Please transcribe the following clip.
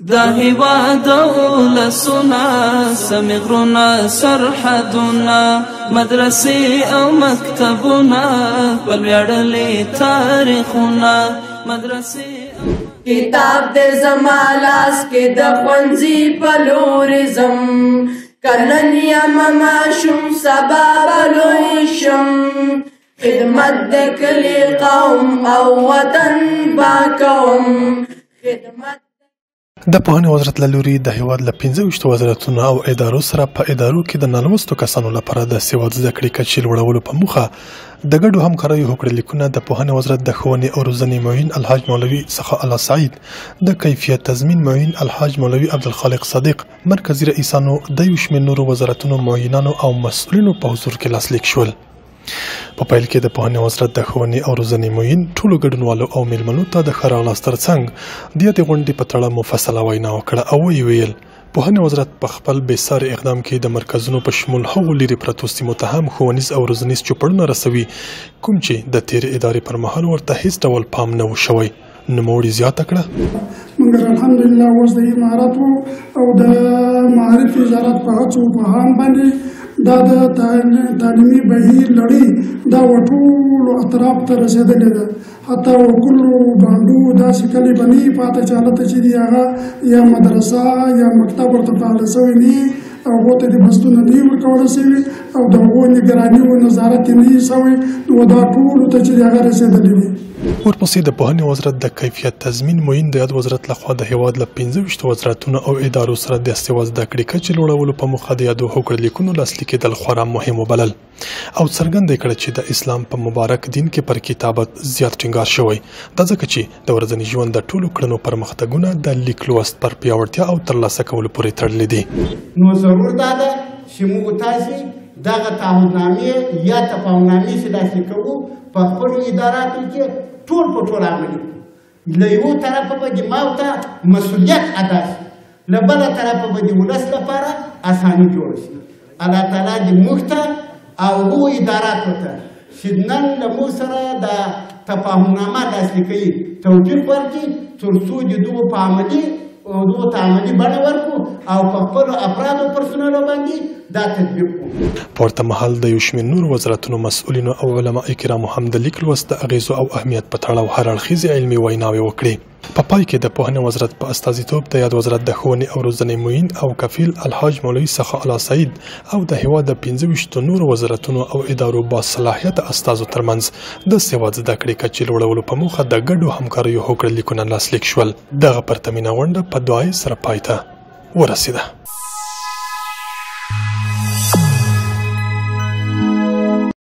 د هیواد ولسونه، سمې غرونه، سرحدونه، مدرسې او مکتبونه، خپل ویاړلي تاریخونه، مدرسې. کتاب د زما لاس کې، د ښوونځي په لوري ځم. که نن یم ماشوم، سبا به لوی شم. خدمت د کلي، قوم او وطن به کوم خدمت. د پوهنې وزارت له لوري د هیواد له 25 وزارتونو او ادارو سره په ادارو کې د نالوستو کسانو لپاره د سواد زده کړې کچې لوړولو په موخه د ګډو همکاریو هوکړه لیکونه د پوهنې وزارت د ښوونې او روزنې معین الحاج مولوي سخا الله سعید، د کیفیت تضمین معین الحاج مولوي عبدالخالق صادق، مرکزي رئیسانو، د یو شمېر نورو وزارتونو معینانو او مسؤلینو په حضور کې لاسلیک شول. په پیل کې د پوهنې وزارت د ښوونې او روزنې معین ټولو ګډونوالو او میلمنو ته د ښه راغلاست ترڅنګ د یادې غونډې په تړاو مفصله وینا وکړه او ویې ویل، پوهنې وزارت په خپل بې ساري اقدام کې د مرکزونو په شمول هغو لیرې پرتو سیمو ته هم ښوونیز او روزنیز چوپړونه رسوي، کوم چې د تېرې ادارې پر مهال ورته هیڅ ډول پام نه و شوی. نوموړي زیاته کړه، مګر الحمدلله اوس د امارت او د معارف وزارت په هڅو په هاند باندې دا د تعلیمي بهیر لړۍ دا و ټولو اطراف ته رسېدلې ده. حتی و کلو بانډو داسې کلي به نه وي پاتې چې هلته چې دي هغه یا مدرسه یا مکتب ورته فعاله شوی نه وي، هغو ته د بستونه نه وي ورکول شوي او د هغو نګراني و نظارت یې نه وي شوی، نو دا ټولو ته چې هغه رسېدلې دي. ورپسې د پوهنې وزارت د کیفیت تضمین معین د یاد وزارت لخوا د هیواد له 25 وزارتونو او ادارو سره د سواد زده کړې کچې لوړولو په موخه د یادو هوکړه لیکونو لاسلیکېدل خورا مهم وبلل او څرګنده یې کړه چې د اسلام په مبارک دین کې پر کتابت زیات ټینګار شوی، دا ځکه چې د ورځني ژوند د ټولو کړنو پرمختګونه د لیک لوست پر پیاوړتیا او ترلاسه کولو پورې تړلي دي. نو ضرور دا ده چې موږ تاسې دغه تعهدنامې یا تفاهمنامې چې لاسلیکوو، په خپلو اداراتو کې ټول په ټول عملي کړو. له یو طرفه به د ما ته مسؤلیت ادا شي، له بله طرفه به د ولس لپاره اساني جوړه شي. الله تعالی دې موږ ته او هغو اداراتو ته چې نن له موږ سره د تفاهمنامه لاسلیکوي توفیق ورکړي، تر څو د دغو په عملي دغو ته عملي بڼه ورکړو او په خپلو افرادو پرسونلو باندې دا تطبیق کړو. په ورته مهال د یو شمېر نورو وزارتونو مسؤلینو او علماء کرامو هم د لیک لوست د اغېزو او اهمیت په تړاو هر اړخیزې علمي ویناوې وکړې. په پای کې د پوهنې وزارت په استازیتوب د یاد وزارت د ښوونې او روزنې معین او کفیل الحاج مولوي سخا الله سعید او د هیواد د 25 نورو وزارتونو او ادارو باصلاحیته استازو ترمنځ د سواد زده کړې کچې لوړولو په موخه د ګډو همکاریو هوکړه لیکونه لاسلیک شول. دغه پرتمینه غونډه په دعایې سره پای ته ورسېده.